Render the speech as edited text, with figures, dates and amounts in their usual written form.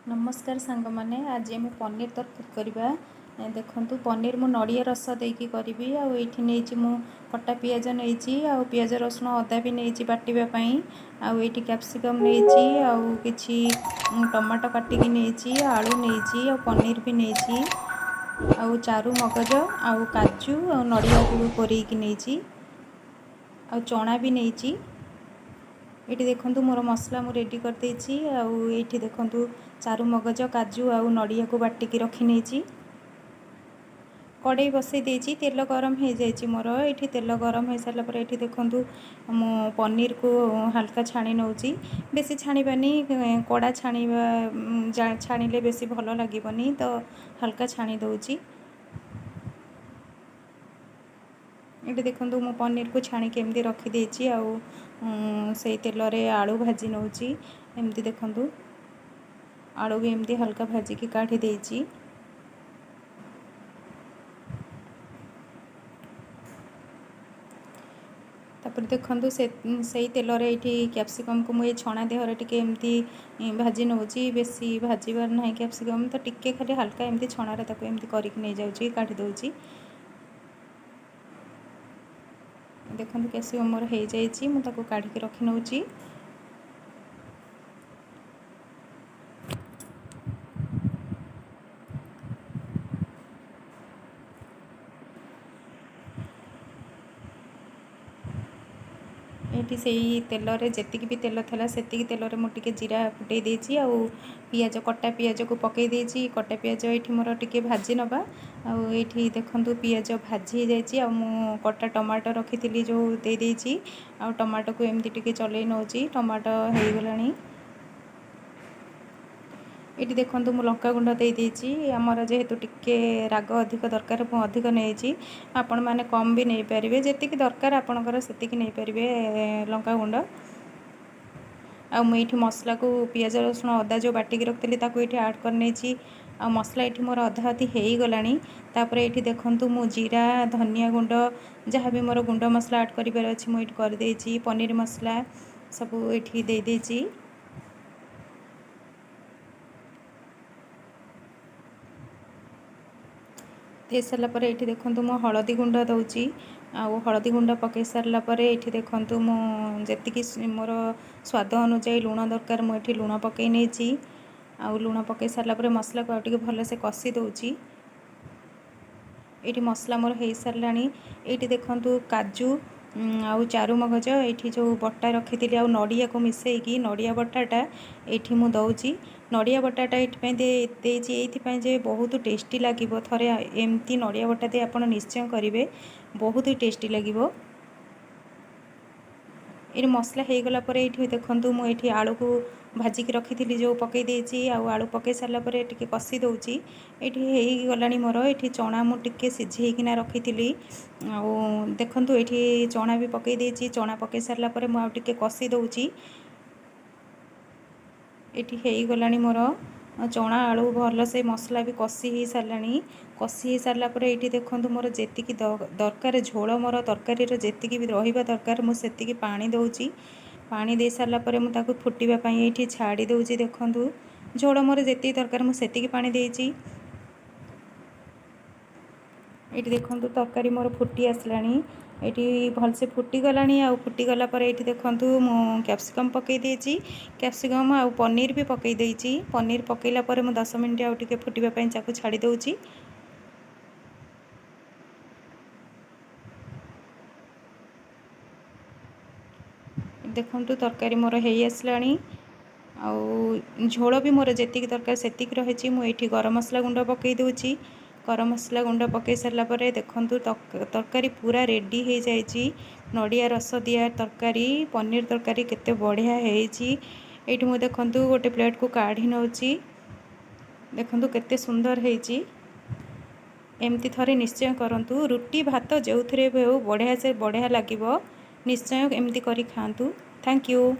ନମସ୍କାର ସାଙ୍ଗମାନେ, ଆଜି ଆମେ ପନିର ତରକାରୀ କରିବା। ଦେଖନ୍ତୁ, ପନିର ମୁଁ ନଡ଼ିଆ ରସ ଦେଇକି କରିବି। ଆଉ ଏଇଠି ନେଇଛି ମୁଁ କଟା ପିଆଜ ନେଇଛି, ଆଉ ପିଆଜ, ରସୁଣ, ଅଦା ବି ନେଇଛି ବାଟିବା ପାଇଁ। ଆଉ ଏଇଠି କ୍ୟାପ୍ସିକମ୍ ନେଇଛି, ଆଉ କିଛି ଟମାଟୋ କାଟିକି ନେଇଛି, ଆଳୁ ନେଇଛି, ଆଉ ପନିର ବି ନେଇଛି, ଆଉ ଚାରୁ ମଗଜ ଆଉ କାଜୁ ଆଉ ନଡ଼ିଆକୁ ବି କୋରେଇକି ନେଇଛି, ଆଉ ଚଣା ବି ନେଇଛି। ଏଇଠି ଦେଖନ୍ତୁ, ମୋର ମସଲା ମୁଁ ରେଡ଼ି କରିଦେଇଛି। ଆଉ ଏଇଠି ଦେଖନ୍ତୁ, ଚାରୁ ମଗଜ, କାଜୁ ଆଉ ନଡ଼ିଆକୁ ବାଟିକି ରଖି ନେଇଛି। କଡ଼େଇ ବସେଇ ଦେଇଛି, ତେଲ ଗରମ ହେଇଯାଇଛି ମୋର। ଏଇଠି ତେଲ ଗରମ ହେଇସାରିଲା ପରେ ଏଇଠି ଦେଖନ୍ତୁ, ମୁଁ ପନିରକୁ ହାଲକା ଛାଣି ନେଉଛି। ବେଶୀ ଛାଣିବାନି, କଡ଼ା ଛାଣିବା, ଛାଣିଲେ ବେଶୀ ଭଲ ଲାଗିବନି, ତ ହାଲକା ଛାଣି ଦେଉଛି। ଏଠି ଦେଖନ୍ତୁ, ମୁଁ ପନିରକୁ ଛାଣିକି ଏମିତି ରଖିଦେଇଛି। ଆଉ ସେଇ ତେଲରେ ଆଳୁ ଭାଜି ନେଉଛି ଏମିତି। ଦେଖନ୍ତୁ, ଆଳୁ ବି ଏମିତି ହାଲକା ଭାଜିକି କାଢ଼ି ଦେଇଛି। ତାପରେ ଦେଖନ୍ତୁ, ସେ ସେଇ ତେଲରେ ଏଇଠି କ୍ୟାପ୍ସିକମ୍କୁ ମୁଁ ଏଇ ଛଣା ଦେହରେ ଟିକେ ଏମିତି ଭାଜି ନେଉଛି। ବେଶୀ ଭାଜିବାର ନାହିଁ କ୍ୟାପ୍ସିକମ୍, ତ ଟିକେ ଖାଲି ହାଲକା ଏମିତି ଛଣାରେ ତାକୁ ଏମିତି କରିକି ନେଇଯାଉଛି, କାଢ଼ି ଦେଉଛି। ଦେଖନ୍ତୁ, କ୍ୟାପ୍ସିକମ୍ ମୋର ହେଇଯାଇଛି, ମୁଁ ତାକୁ କାଢ଼ିକି ରଖି ନେଉଛି। ଏଇଠି ସେଇ ତେଲରେ, ଯେତିକି ବି ତେଲ ଥିଲା ସେତିକି ତେଲରେ ମୁଁ ଟିକେ ଜିରା ଫୁଟେଇ ଦେଇଛି, ଆଉ ପିଆଜ, କଟା ପିଆଜକୁ ପକାଇ ଦେଇଛି। କଟା ପିଆଜ ଏଇଠି ମୋର ଟିକେ ଭାଜି ନେବା। ଆଉ ଏଇଠି ଦେଖନ୍ତୁ, ପିଆଜ ଭାଜି ହେଇଯାଇଛି, ଆଉ ମୁଁ କଟା ଟମାଟୋ ରଖିଥିଲି ଯେଉଁ ଦେଇଦେଇଛି, ଆଉ ଟମାଟୋକୁ ଏମିତି ଟିକେ ଚଲେଇ ନେଉଛି। ଟମାଟୋ ହେଇଗଲାଣି। ଏଇଠି ଦେଖନ୍ତୁ, ମୁଁ ଲଙ୍କା ଗୁଣ୍ଡ ଦେଇଦେଇଛି। ଆମର ଯେହେତୁ ଟିକେ ରାଗ ଅଧିକ ଦରକାର, ମୁଁ ଅଧିକ ନେଇଛି। ଆପଣମାନେ କମ୍ ବି ନେଇପାରିବେ, ଯେତିକି ଦରକାର ଆପଣଙ୍କର ସେତିକି ନେଇପାରିବେ ଲଙ୍କା ଗୁଣ୍ଡ। ଆଉ ମୁଁ ଏଇଠି ମସଲାକୁ, ପିଆଜ, ରସୁଣ, ଅଦା ଯେଉଁ ବାଟିକି ରଖିଥିଲି, ତାକୁ ଏଇଠି ଆଡ଼୍ କରିନେଇଛି। ଆଉ ମସଲା ଏଇଠି ମୋର ଅଧା ଅଧି ହେଇଗଲାଣି। ତାପରେ ଏଇଠି ଦେଖନ୍ତୁ, ମୁଁ ଜିରା, ଧନିଆ ଗୁଣ୍ଡ, ଯାହା ବି ମୋର ଗୁଣ୍ଡ ମସଲା ଆଡ଼୍ କରିବାର ଅଛି, ମୁଁ ଏଇଠି କରିଦେଇଛି। ପନିର ମସଲା ସବୁ ଏଇଠି ଦେଇଦେଇଛି। ଦେଇସାରିଲା ପରେ ଏଇଠି ଦେଖନ୍ତୁ, ମୁଁ ହଳଦୀ ଗୁଣ୍ଡ ଦେଉଛି। ଆଉ ହଳଦୀ ଗୁଣ୍ଡ ପକାଇ ସାରିଲା ପରେ ଏଇଠି ଦେଖନ୍ତୁ, ମୁଁ ଯେତିକି ମୋର ସ୍ୱାଦ ଅନୁଯାୟୀ ଲୁଣ ଦରକାର, ମୁଁ ଏଇଠି ଲୁଣ ପକାଇ ନେଇଛି। ଆଉ ଲୁଣ ପକାଇ ସାରିଲା ପରେ ମସଲାକୁ ଆଉ ଟିକେ ଭଲସେ କଷି ଦେଉଛି। ଏଇଠି ମସଲା ମୋର ହେଇସାରିଲାଣି। ଏଇଠି ଦେଖନ୍ତୁ, କାଜୁ ଆଉ ଚାରୁମଗଜ ଏଇଠି ଯେଉଁ ବଟା ରଖିଥିଲି ଆଉ ନଡ଼ିଆକୁ ମିଶାଇକି ନଡ଼ିଆ ବଟାଟା ଏଇଠି ମୁଁ ଦେଉଛି। ନଡ଼ିଆ ବଟାଟା ଏଇଥିପାଇଁ ଦେଇଛି, ଏଇଥିପାଇଁ ଯେ ବହୁତ ଟେଷ୍ଟି ଲାଗିବ। ଥରେ ଏମିତି ନଡ଼ିଆ ବଟା ଦେଇ ଆପଣ ନିଶ୍ଚୟ କରିବେ, ବହୁତ ଟେଷ୍ଟି ଲାଗିବ। ଏଇଠି ମସଲା ହେଇଗଲା ପରେ ଏଇଠି ଦେଖନ୍ତୁ, ମୁଁ ଏଇଠି ଆଳୁକୁ ଭାଜିକି ରଖିଥିଲି ଯେଉଁ ପକାଇ ଦେଇଛି। ଆଉ ଆଳୁ ପକାଇ ସାରିଲା ପରେ ଟିକେ କଷି ଦେଉଛି। ଏଇଠି ହେଇଗଲାଣି ମୋର। ଏଇଠି ଚଣା ମୁଁ ଟିକେ ସିଝେଇକିନା ରଖିଥିଲି, ଆଉ ଦେଖନ୍ତୁ, ଏଇଠି ଚଣା ବି ପକାଇ ଦେଇଛି। ଚଣା ପକାଇ ସାରିଲା ପରେ ମୁଁ ଆଉ ଟିକେ କଷି ଦେଉଛି। ଏଇଠି ହେଇଗଲାଣି ମୋର ଚଣା ଆଳୁ, ଭଲସେ ମସଲା ବି କଷି ହେଇସାରିଲାଣି। କଷି ହେଇସାରିଲା ପରେ ଏଇଠି ଦେଖନ୍ତୁ, ମୋର ଯେତିକି ଦରକାର ଝୋଳ, ମୋର ତରକାରୀର ଯେତିକି ବି ରହିବା ଦରକାର, ମୁଁ ସେତିକି ପାଣି ଦେଉଛି। ପାଣି ଦେଇ ସାରିଲା ପରେ ମୁଁ ତାକୁ ଫୁଟିବା ପାଇଁ ଏଇଠି ଛାଡ଼ି ଦେଉଛି। ଦେଖନ୍ତୁ, ଝୋଳ ମୋର ଯେତିକି ଦରକାର, ମୁଁ ସେତିକି ପାଣି ଦେଇଛି। ଏଇଠି ଦେଖନ୍ତୁ, ତରକାରୀ ମୋର ଫୁଟି ଆସିଲାଣି। ଏଇଠି ଭଲସେ ଫୁଟିଗଲାଣି। ଆଉ ଫୁଟିଗଲା ପରେ ଏଇଠି ଦେଖନ୍ତୁ, ମୁଁ କ୍ୟାପ୍ସିକମ୍ ପକାଇ ଦେଇଛି, କ୍ୟାପ୍ସିକମ୍ ଆଉ ପନିର ବି ପକାଇ ଦେଇଛି। ପନିର ପକାଇଲା ପରେ ମୁଁ 10 ମିନିଟ୍ ଆଉ ଟିକେ ଫୁଟିବା ପାଇଁ ତାକୁ ଛାଡ଼ି ଦେଉଛି। ଦେଖନ୍ତୁ, ତରକାରୀ ମୋର ହେଇ ଆସିଲାଣି, ଆଉ ଝୋଳ ବି ମୋର ଯେତିକି ଦରକାର ସେତିକି ରହିଛି। ମୁଁ ଏଇଠି ଗରମ ମସଲା ଗୁଣ୍ଡ ପକାଇ ଦେଉଛି। ଗରମ ମସଲା ଗୁଣ୍ଡ ପକାଇ ସାରିଲା ପରେ ଦେଖନ୍ତୁ, ତରକାରୀ ପୁରା ରେଡ଼ି ହେଇଯାଇଛି। ନଡ଼ିଆ ରସ ଦିଆ ତରକାରୀ, ପନିର ତରକାରୀ କେତେ ବଢ଼ିଆ ହେଇଛି। ଏଇଠି ମୁଁ ଦେଖନ୍ତୁ, ଗୋଟେ ପ୍ଲେଟ୍କୁ କାଢ଼ି ନେଉଛି। ଦେଖନ୍ତୁ, କେତେ ସୁନ୍ଦର ହେଇଛି। ଏମିତି ଥରେ ନିଶ୍ଚୟ କରନ୍ତୁ। ରୁଟି, ଭାତ ଯେଉଁଥିରେ ବି ହେଉ, ବଢ଼ିଆ ସେ ବଢ଼ିଆ ଲାଗିବ। ନିଶ୍ଚୟ ଏମିତି କରି ଖାଆନ୍ତୁ। Thank you.